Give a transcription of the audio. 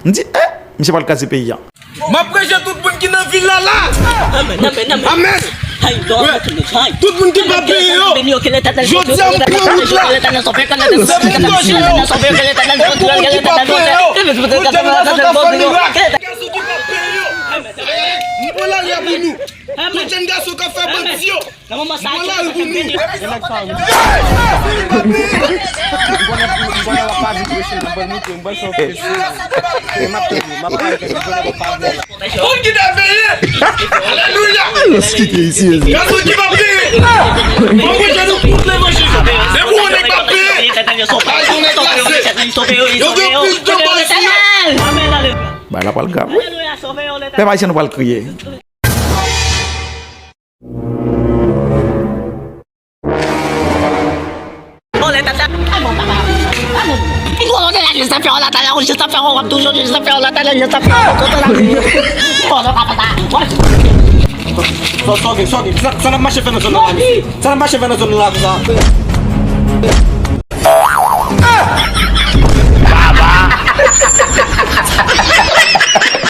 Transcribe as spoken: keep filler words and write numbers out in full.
M di, eh, misye pral kraze peyi a. M ap preche tout moun ki nan vil la la. Amèn, amèn, amèn. Amèn. Tout moun ki pa peye yo. Jodi a m pran wout la. Se pou soje yo. E pou moun ki pa peye yo. Pou Djanngaso ka fè mirak. Gason ki pa peye yo. M pran lari a pou nou. Pou Djanngaso ka fè bandi yo. Nan moman sa a, ki sa k ap vini? Moun ki ta peye. Alelouya. Gason ki pa peye. Mwen mwen jenou tout levanjil. Se pou yon nèg pa peye. Ay, yon nèg la se. Yo gen plis de bal sou yo. Bay la pral grav, wi. Pèp ayisyen nou pral kriye. Sa, sa, sa, sa, sa n ap mache fè nan zòn nan la, mesye? Sa n ap mache fè nan zòn nan la konsa?